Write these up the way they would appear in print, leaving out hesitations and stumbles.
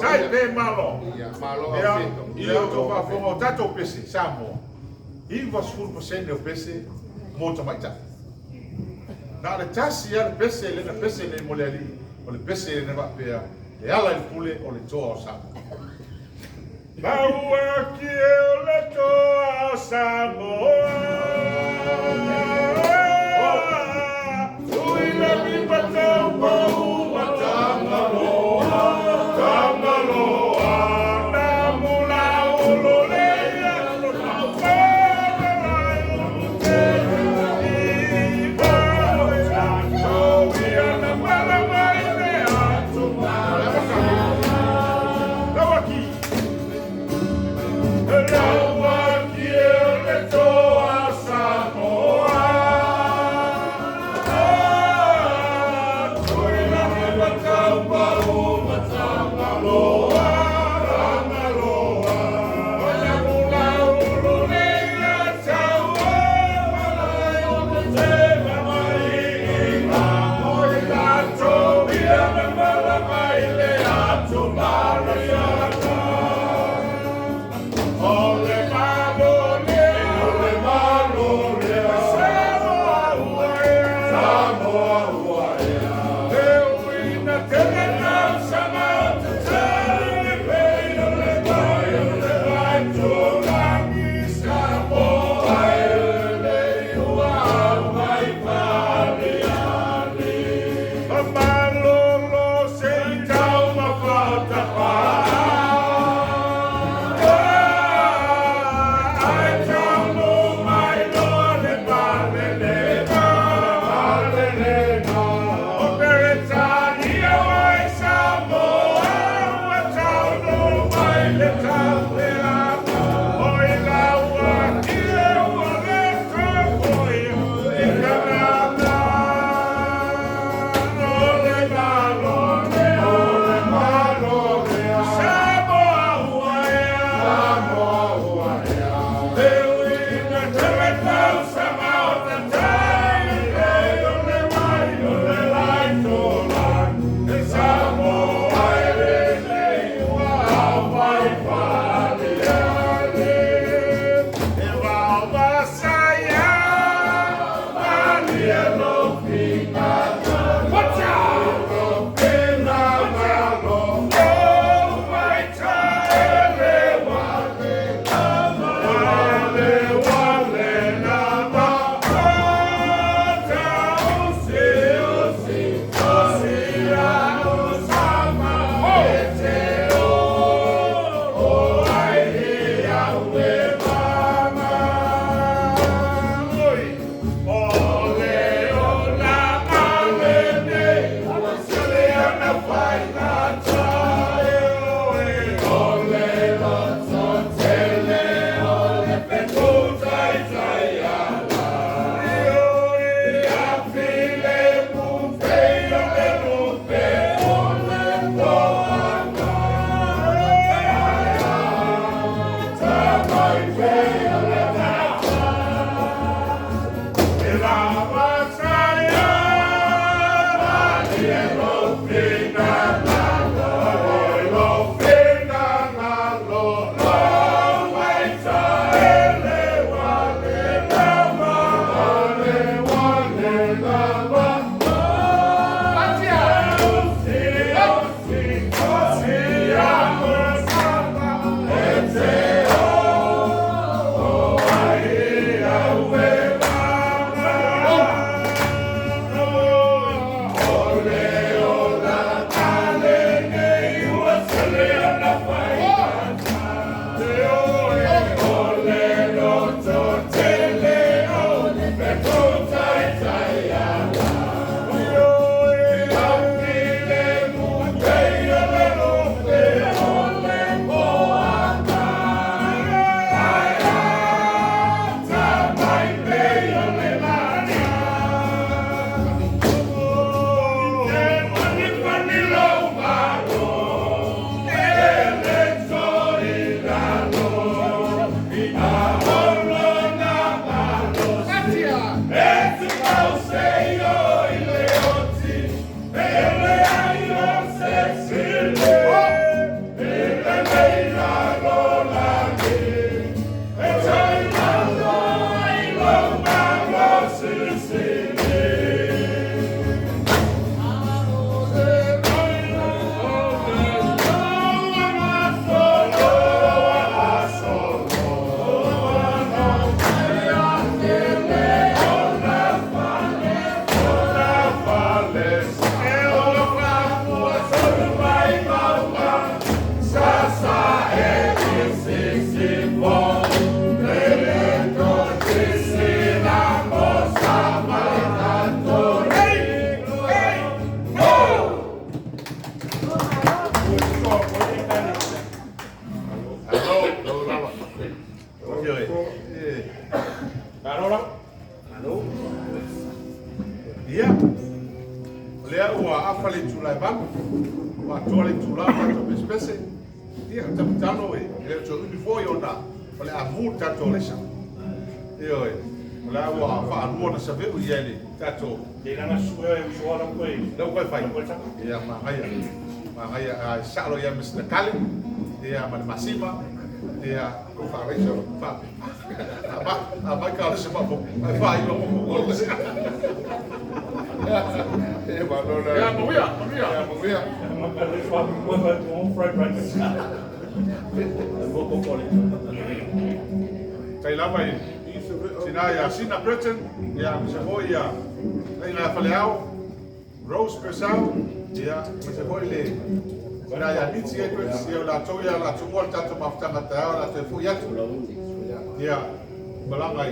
Sai pe malo. Ia, ia outou faafofoga, o tatou pese Samoa, 90% o pese mo tamaitai. Na o le tasi lava le pese lea na pese nei mo le alii, o le pese lea na faapea, e ala i le pule o le toa o Samoa. Lauaki e o le toa o Samoa. Ui lagi matau pau matangaloa, tangaloa, na mula olo le Lauaki e o le toa Samoa. Tui lagi matau pau matangaloa, tangaloa, na mula olo le tau malai o te mai o i latou ia na mala mai le atu mariana. O le malo le, o le malo le, Samoa ua ea, Samoa ua ea. E uina tele tausaga o tatali pei o le vai o le vai tulagi Samoa e le ua au mai paliali. Malolo se i tau mafata. Ai tau mai loa le palele, palele. O Peretania wai Samoa, ua tau mai le taupea. O i laua ki e ua le tau i kanana. O le malo le, o le malo le, Samoa ua ea, Samoa ua ea. E uina tele tausaga o tatai e o le vai o le lai tolagi. E Samoa e lelei ua au mai paliali. E vavasaia, malie lo finagalo. Watch out! Finagalo, oh mai taele wale, wale wale lava. Ota osi osi osi a osama e te o o ai ia ue mama. Oi. Ole o la alene, ua sele ana faigata e oe. Ole loto tele o le peku taitai ala. Ioe a file mupe o le lupe o le toanga. Ta mai pe o le tata. E lava saia, malie lo finagalo, lo finagalo, lo mai taele wale lava, wale wale lava. Osi osi osi a e te o o ai ia ue mama. Ole o la ale. 8:00, ua atoa le itula o tatou pesepese. Ia, o le tatalo e le o toe umi foi ona o le a mu le tatou alaisa. Ioe, o la ua faalua ona saveu i ai le tatou. Lea ua toe fai. Ia, manaia, manaia. A sa'o ia Mr. Kale, ia ma le masima, ia ko faalaisa fa. A mai ka le ma fo. Ai fa i lo mo. E malo la. Ia, manuia, manuia. Ia, manuia. Tai lava i tina ia Sina Burton, ia ma se foi ia ina Faleao, Rose Purcell, ia ma se foi le tina ia Mitzi Edwards, ia o latou ia latou ua le tatou mafutaga taeao latou foi atu. Ia malaga i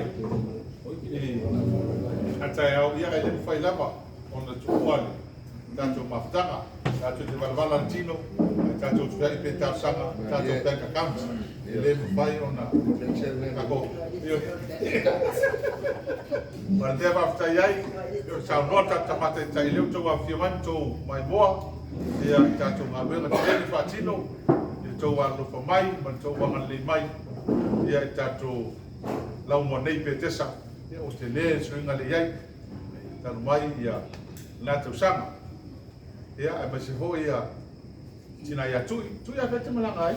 taeao, ia e le mafai lava ona tuua le tatou mafutaga. Tatou te valavala le tino, tatou tuai pe talosaga, tatou bank account, e le mafai ona tatou. Ma le faafetai ai, o saunoa tatou tamataitai lea ua outou afifio mai ma outou maimoa, ia tatou galuega tele faatino, i le tou alolofa mai ma le tou agalelei mai, ia i tatou laumua nei Petesa, ia ua tele le suiga le i ai, talu mai ia lena tausaga. Ia, aemaise foi ia tina ia Tui. Tui a fete malaga ai?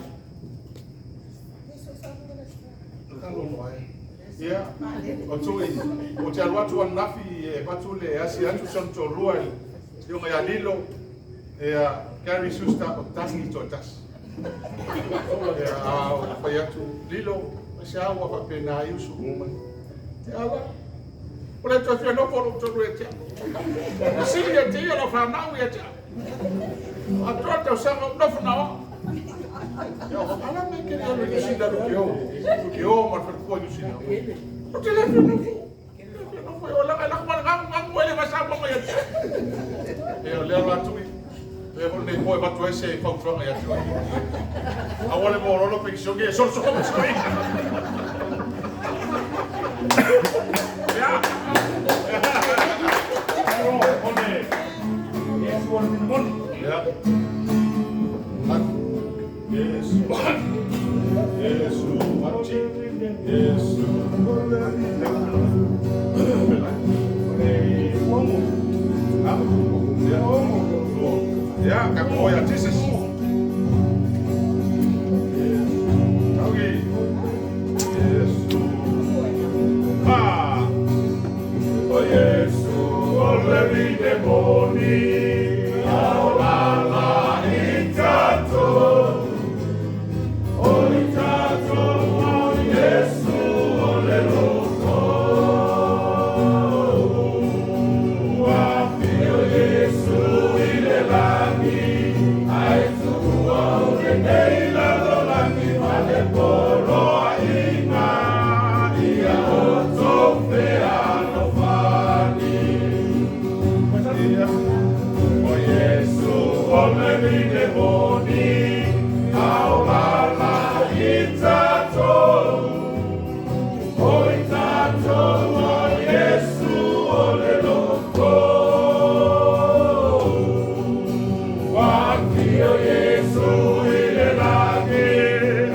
Ia, o Tui, o te alu atu ananafi e avatu le asi atu si ona toalua i le afioga ia Lilo, ia Gary Schuster o tasi toatasi. Ia, a o fai atu, Lilo, se a ua faapena ai usu. Te ala, o le toe fia nofo lou tonu e te au. Sili e te ia lau whanau ia te au. A toa tausaga o nofo na o. Ia, o ala me kere alu i New Zealand ke o. Ke o ma le falefua i New Zealand. O te le fia nofo. Le fia nofo. O langa langa ma ngangu ngangu ele ma sa mo ia te. E o lea la tui. E ho nei po e batu ai se fautuaga ia te oe. Aua le morolo pe kisoge e solo solo solo. Ya. Ya. Yesu. Yesu. Yesu. Ya, ka mo ya Jesus. Okay. Yesu. Ah. O Yesu, o le vine moni, a la itato, o itato, o Yesu, o le loko. Afio Yesu i le lagi, ai tua o le nei lalo lagi, ma le polo inga, ia o tofe alofani. Ia. O Yesu, o le vine moni, ao la la itato, o itato, o Yesu, o le loko. Afio Yesu i le lagi,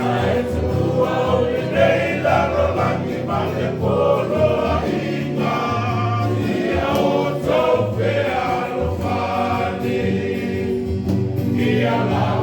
ae tua o le nei lalo lagi, ma le polo inga, ia o tofe alofani. Ia la